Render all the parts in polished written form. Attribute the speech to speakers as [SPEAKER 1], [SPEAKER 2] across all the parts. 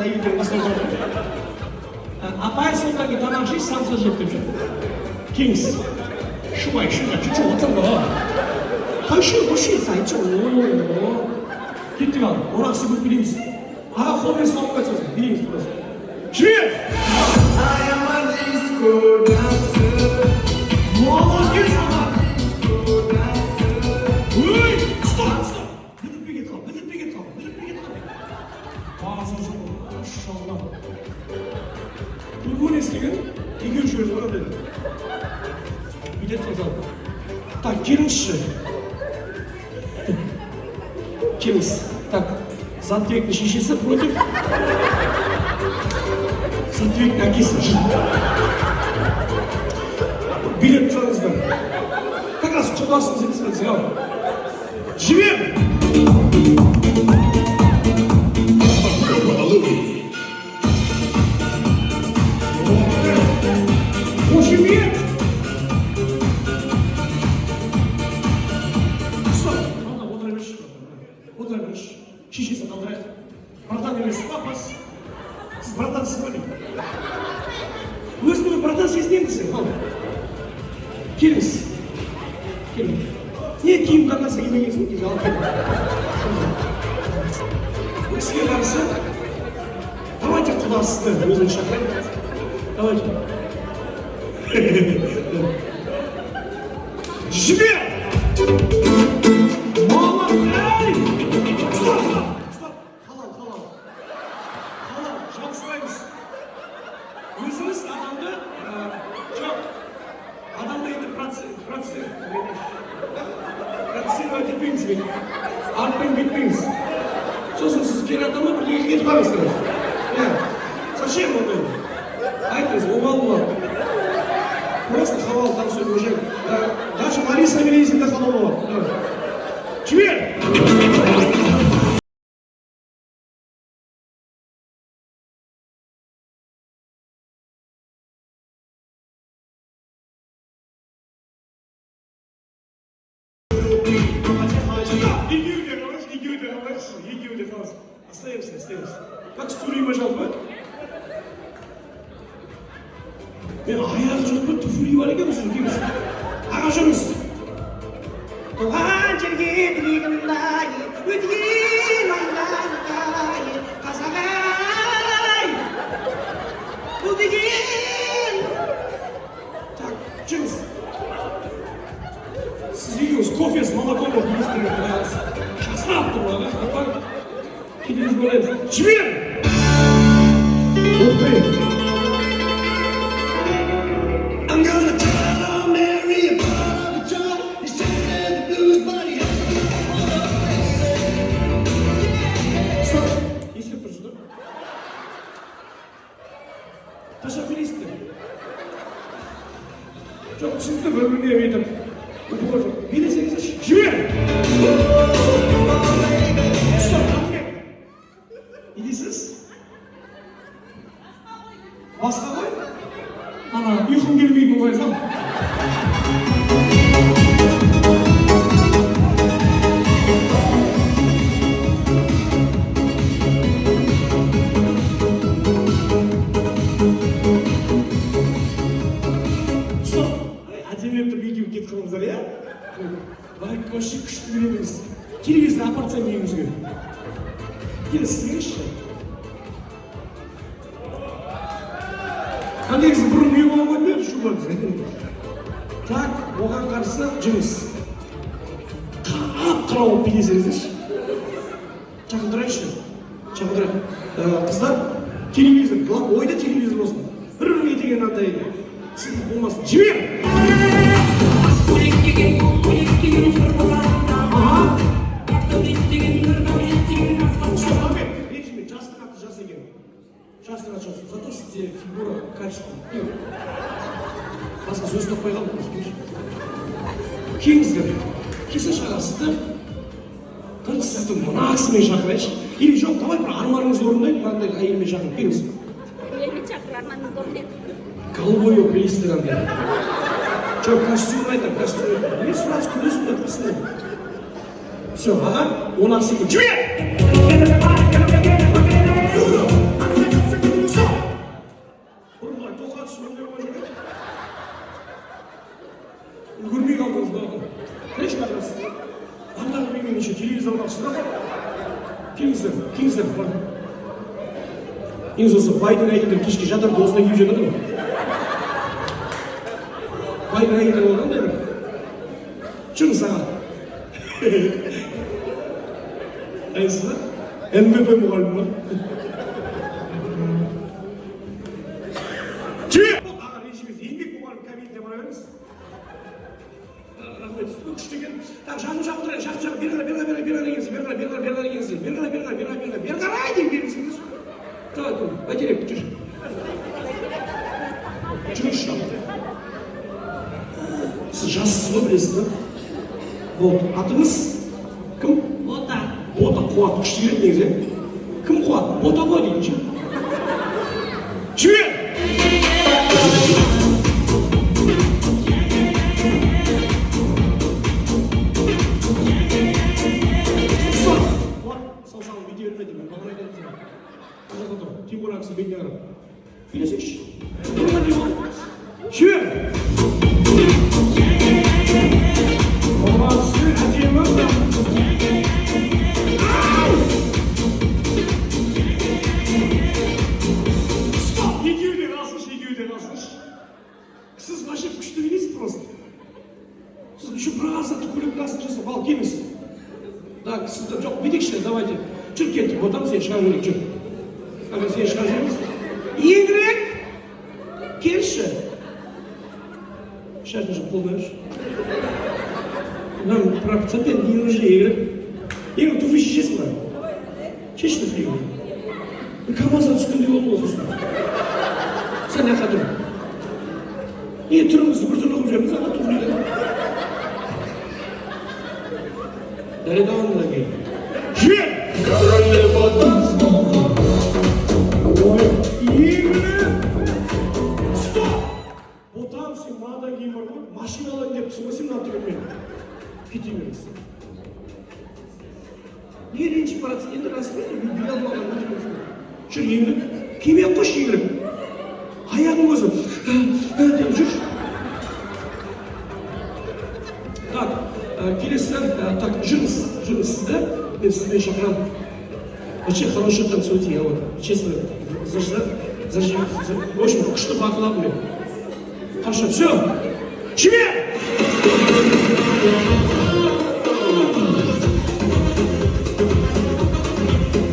[SPEAKER 1] Әйелдердің қасында отырады. Апай, содан кейін тамақ жейсіз, самса жеп деп жүр. Келіңіз. 是外是外，这我怎么？还是不是在这？Кеттік ал, 16 секунд билейміз. Аға, қолмен соғып кетсеңіз, билейміз просто. Жібер! Молодец, аға! Ой, стоп, стоп! Білдіртпей кетіп қал, білдіртпей кетіп қал, білдіртпей кетіп қал. Базар жоқ, машалла. Бұл не істеген? Екеуі жіберді ғой андай. Бүйтеді сол. Так, келіңізші. Келіңіз. Так, Заттыбектің шешесі против Заттыбектің әкесі. Билет тастаңыздар. Как раз құрдасыңыз емес пе? Ал. Жібер!
[SPEAKER 2] Real brother Louis.
[SPEAKER 1] Қошемет! Стоп! Братан, отыра берші. Отыра берші. Шешесін қалдырайық. Братан емес, папасы. Сіз братансыз ба деймін? Өзіңді братан сезінемін сен. Ал. Келіңіз. Келіңіз. Не киім қандаса кимегенсің? Кел, алып кел. Бұл кісіге қарсы давайте құдасызды өзін шақырайық. Давайте. Жібер! Молодец! Стоп, стоп, стоп! Халал, халал. Халал, жабыспаймыз. Өзіңіз адамды, жоқ, адамды енді процессировать етпейміз бе? Артпен кетпейміз. Сосын сіз кері ата ма бірдеңеге кетіп қаласыз. Иә. Зачем ондай? Айтыңыз, обал болады. Просто халал танцует уже. Да, даже Лариса Мелезина халал болады. Давай. Жібер! Стоп! Екеуі де қалыңыз, екеуі де қалыңыз, екеуі де қалыңыз. Остаемся, остаемся. Как сөйлей ма жалпы? Мен аяғы жоқ па, туфли бар екен сіз екеуіңіз. Аға, жүріңіз.
[SPEAKER 3] Туған жерге тілегімдай, өткен айналдай, қазақ ай, бұл деген.
[SPEAKER 1] Так, жүріңіз. Сіз екеуіңіз кофе с молоком болып билейсіздер. Жасап тұр ғой, аға. Апа. Кетеміз, ойлаймыз. Жібер! Ух ты!
[SPEAKER 3] I'm gonna tell on Mary about John. He's chasing the blues, but he has
[SPEAKER 1] Стоп! Не істеп тұрсыздар? Қашан билейсіздер? Жоқ, түсінікті, бір біріне бүйтіп. Упор жоқ. Билесеңіздерші. Жібер! Стоп! Рахмет. Не дейсіз? Басқа ғой? Ана, ұйқым келмейтін қоя сал. Стоп! Ай, әдемілеп тұрып екеуі кетіп қалдыңыздар, иә? Вообще күшті биледіңіз. Телевизор апарып тастаймын үйіңізге. Келіңіз, сіз келіңізші. А негізі бұрын үй болған ғой, шуба. Так, оған қарсы жүріңіз. Қап қара болып билесеңіздерші. Жақын тұрайықшы. Жақын тұрайық. Қыздар, телевизор, ойда телевизор болсын. Бір біріне деген андай түсінік болмасын. Жібер! Аха. Стоп, рахмет. Ренжіме, жастың аты жас екен. Жастың аты жас. Зато сізде фигура качественный. Басқа сөз таппай қалдым. Келіңіздер. Келсеңші, аға, сізді. Давайте сізді мына кісімен шақырайыншы. Или жоқ, давай бір арманыңызды орындайық, мынандай әйелмен шақырып. Келіңіз.
[SPEAKER 4] Мені шақыр, арманымды орындайық.
[SPEAKER 1] Голубой болып билейсіздер андай. Жоқ, костюм айтамын, костюм айтамын. Мен сразу күлесің да тұрсың. Все, аға, 16 секунд. Жібер! Негізі осы байдың әйелдері кешке жатарда осындай киіп жатады ғой. Байдың әйелдері болады андай бір. Жүріңіз, аға. Дайынсыз ба? МВП мұғалім ба? Жібер! Аға, ренжімеңіз, еңбек мұғалім кабинетіне бара беріңіз. Рахмет, күшті екен. Так, жақын, жақын тұрайық, жақын, жақын, бері қарай, бері қарай, бері қарай келіңіз, бері қарай, бері қарай, бері қарай келіңіз, бері қарай, бері қарай, бері қарай, бері қарай, бері қарай деймін, беріңіз. Давай, тұр, бәйтерек, жүр. Жүріңізші, аға. Сіз жассыз ғой, білесіз ба? Болды. Атыңыз кім?
[SPEAKER 5] Бота.
[SPEAKER 1] Бота, Қуат, күшті келеді негізі, иә? Кім Қуат? Бота ғой дейтін ше. Жібер! Стоп! Қуат, саусағын бүйте берме деймін, маған айтады сен. Мына жақта тұр, Тимур ағасы бетіне қарап. Билесеңші. Тұрма деймін. Жібер! Молодцы, әдемі. Ау! Стоп! Екеуі де қалсыншы, екеуі де қалсыншы. Сіз вообще күшті билейсіз просто. Сіз еще біраз затты көліктің астын жасап, ал келіңіз. Так, сізді жоқ, бүйтейікші, давайте. Жүр, кеттік, ботам, сені шығару керек, жүр. Аға, сені шығарып жібереміз. Еңірек! Келші. Шашын жұп қолына берші. Мынаны процентпен не уже еңірек. Еңірек, туфли шешесің ба? Шеш туфлиіңді. КамАЗға түскендей болды ғой сосын. Сен мына жаққа тұр. Не түріңізді біртүрлі қылып жібердіңіз, аға, туфлиді. Дәрет алыңыз кейін. Жібер!
[SPEAKER 2] Королева танцпола.
[SPEAKER 1] Ой, еңірек! Стоп! Ботам, сен мынадан кейін бар ғой, машина алайын деп тұрсың ғой сен мына түріңмен. Кете беріңіз. Неге ренжіп баратсың? Енді расымен мен билей алмаған өтірік. Жүр, еңірек. Кимей ақ қойшы, еңірек. Аяғың өзі. Деп жүрші. Так, келесі, так, жүріңіз, жүріңіз сізді. Мен сізбен шақырамын. Вообще хорошо танцуете, я вот, честно, в общем, күшті бақыладым мен. Хорошо, все. Жібер!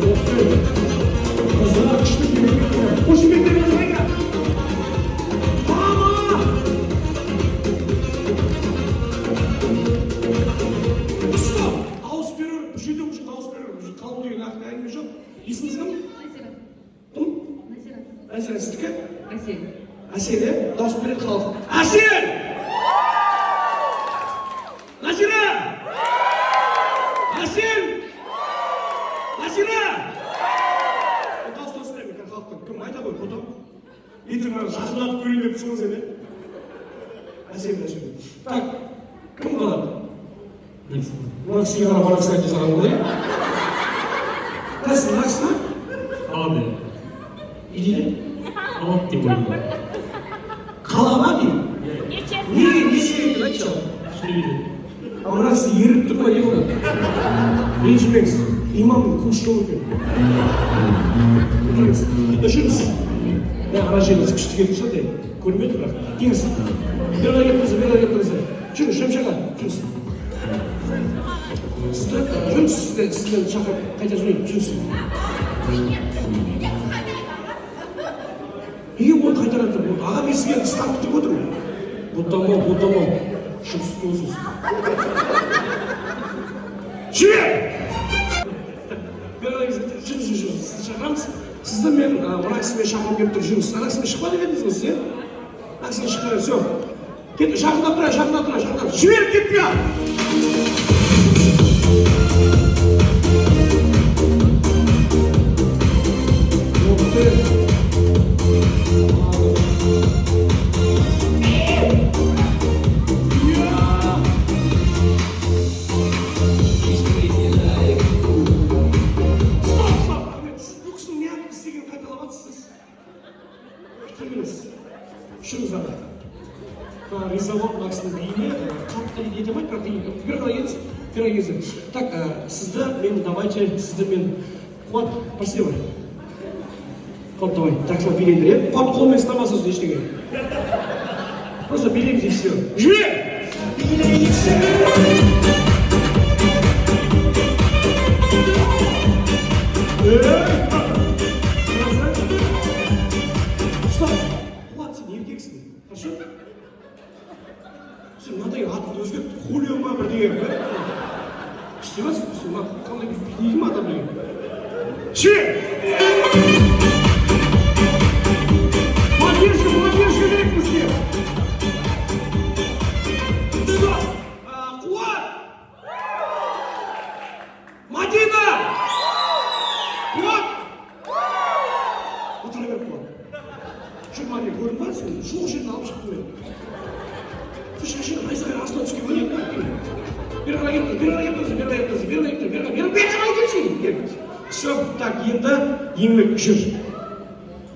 [SPEAKER 1] Ух ты! Қыздар күшті билеп. Қошеметтеріңіз қайда? Мама! Стоп! Дауыс беру, бұл жерде уже дауыс беру, бұл жерде қалу деген ақыл әңгіме жоқ. Есіміңіз кім?
[SPEAKER 5] Назира.
[SPEAKER 1] Кім?
[SPEAKER 5] Назира.
[SPEAKER 1] Әсел, сіздікі?
[SPEAKER 5] Әсел.
[SPEAKER 1] Әсел, иә? Дауыс береді халық. Әсел! Назира! Әсел! Назира! Дауыс дауыс беремін екен халықтан. Кім айта ғой, потом. Ертең мына жақындатып көрейін деп тұрсың ғой сен, иә? Әсел, Әсел. Так, кім қалады? Мына кісіге қарап, ана кісіге айта салған ғой, иә? Қайсысы, мына кісі ма?
[SPEAKER 6] Қалады.
[SPEAKER 1] Не дейді?
[SPEAKER 6] Қалады деп ойлаймын.
[SPEAKER 1] Қала ма деймін?
[SPEAKER 4] Нечестно.
[SPEAKER 1] Неге, не себепті, айтшы?
[SPEAKER 6] Күшті биледі.
[SPEAKER 1] А мына кісі еріп тұр ма, не болды? Ренжімеңіз, имамның көші жоқ екен. Жүріңіз, жүріңіз. Мә, ана жеріңіз күшті келіп тұрса де, көрмеді бірақ. Келіңіз. Бері қарай келіп тұрыңыз, бері қарай келіп тұрыңыз. Жүріңіз, Шәмші аға, жүріңіз. Сізді, жүріңіз, сізді, сізді шақырып қайта жіберейін, жүріңіз. Неге оны қайтарады? Аға, мен сізге ставка деп отырмын. Ботам-ау, ботам-ау. Жұмыс болсын. Жібер! Бері қарай келіңіз, жүріңіз, жүріңіз, жүріңіз. Сізді шақырамыз. Сізді мен мына кісімен шақырғым келіп тұр, жүріңіз. Ана кісімен шықпа деп едіңіз ғой сіз, иә? Ана кісімен шықпа, все. Кет, жақындап тұр, жақындап тұр, жақындап. Жібер, кетпе! Ух ты! Я! Стоп, стоп! Ахмет, сіз бұл кісінің неғып істегенін қайталап жатсыз? Күте беріңіз. Жүріңіз, аға. Мына риза болып мына кісінің биіне қатты ете алмайды, бірақ деген бері қарай келіңіз, бері қарай келіңіз. Так, сізді мен, давайте, сізді мен, Қуат, спасибо. Қуат, давай, жақсылап билеңдер, иә. Қуат, қолмен ұстама сосын ештеңе. Просто билейміз, и все. Жібер! Ей! Стоп! Қуат, сен еркексің. Хорошо? Сен мынадай атыңды өзгерт, Хулио ма, бірдеңе ма? Істеп жатрсың, сен мына қандай билейді ма адам деген? Жібер! Поддержка, поддержка керек бізге. Стоп! Қуат! Мадина! Қуат! Отыра бер, Қуат. Жүр, Мадина, көрдің ба? Сен жоқ жерден алып шықтым мен. Сен шашың найзағай астына түскен ба, не? Бері қарай келіп тұр, бері қарай келіп тұрсың, бері қарай келіп тұрсың, бері қарай келіп тұр, бері қарай, бері қарай келші. Кел. Все, так, енді Еңлік, жүр.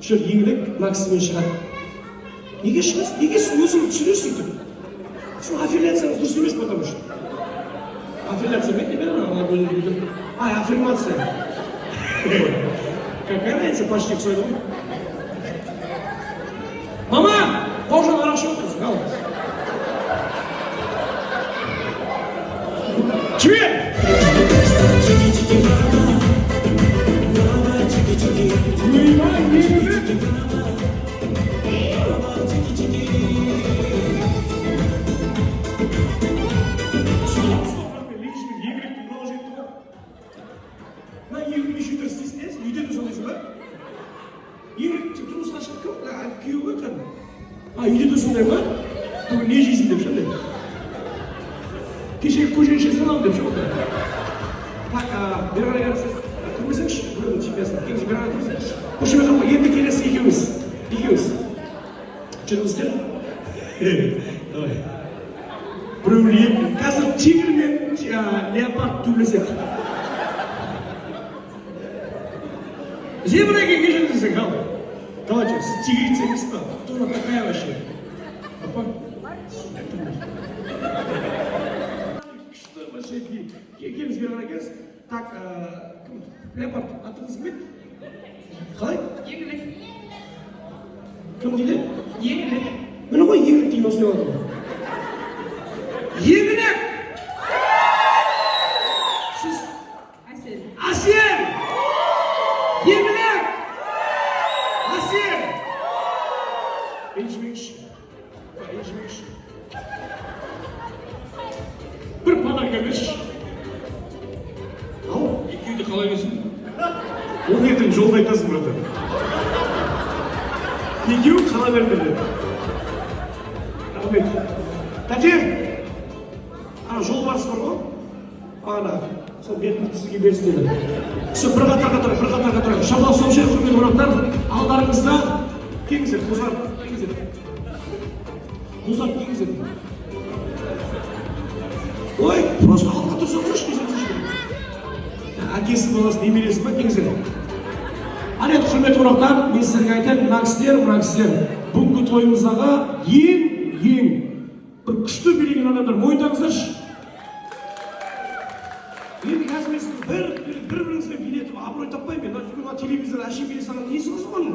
[SPEAKER 1] Жүр, Еңлік мына кісімен шығады. Неге шығасың? Неге сіз өзіңді түсіресіз өйтіп? Сіздің аффилиацияңыз дұрыс емес, потому что. Аффилиация ма не? Ай, аффирмация. Какая разница, почти ұқсайды ғой. Мама, Бауыржан арақ ішіп отырсың, ал. Жібер! Ойбай, Еңлік! Стоп, стоп, рахмет, ренжіме, Еңліктің мынау жігіті ғой. Мына Еңлік неше түрлі істейсің, иә? Сен үйде де сондайсың ба? Еңлік тұрмысқа шығып кім? Күйеуі ғой кәдімгі. А, үйде де сондай ма? Бүгін не жейсің деп ше андай. Кешегі көжені іше саламын деп ше онда. Так, бері қарай қарасыз. Кірмесеңші, біреудің семьясына. Келіңіз, бері қарай кіріңіз. Қошемет қылма, енді келесі екеуміз. Екеуміз. Жүріңіздер. Давай. Біреу қазір тигр мен леопард төбелеседі. Зебра екен, кешіріңіз, ал. Давайте, сіз тигрица емес па? Кто она такая вообще? Апа? Күшті вообще. Келіңіз, бері қарай келіңіз. Так, кім? Леопард, атыңыз кім еді? Қалай?
[SPEAKER 5] Еңлік.
[SPEAKER 1] Кім дейді?
[SPEAKER 5] Еңлік.
[SPEAKER 1] Міне ғой, Еңлік деген осындай болады ғой. Еңлік! Сіз
[SPEAKER 5] Әсел.
[SPEAKER 1] Әсел! Еңлік! Әсел! Ренжімеңізші. Ренжімеңізші. Бір подарка берші. Ау,
[SPEAKER 6] Екеуі де қала берсін.
[SPEAKER 1] Оны ертең жолда айтасың, братан. Екеуі қала беріңдер деді. Рахмет. Тәте, ана жолбарыс бар ғой, бағана, сол бетін сізге берсін деді. Все, бір қатарға тұр, бір қатарға тұр. Шамал сол жер, құрметті қонақтар, алдарыңызда келіңіздер, қыздар, келіңіздер. Қыздар, келіңіздер. Ой, просто алға тұрса тұршы, келіңіздер. Әкесі, баласы, немересі ма, келіңіздер. Ал енді, құрметті қонақтар, мен сіздерге айтайын, мына кісілер бүгінгі тойымыздағы ең бір күшті билеген адамдар, мойындаңыздаршы. Енді қазір мен сізді бір біріңізбен билетіп абырой таппаймын мен. Өйткені мына телевизор әшейін билей салған несі қызық оның?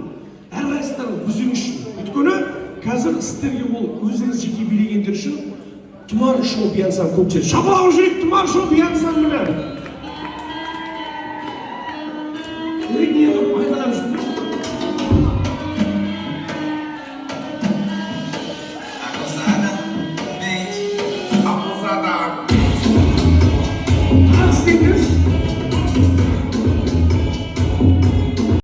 [SPEAKER 1] Әрқайсыларыңыз өздеріңіз үшін. Өйткені қазір сіздерге ол өздеріңіз жеке билегендер үшін Тұмар шоу Биянсан көктел. Шапалақ жүрейік Тұмар шоу Биянсан, міне.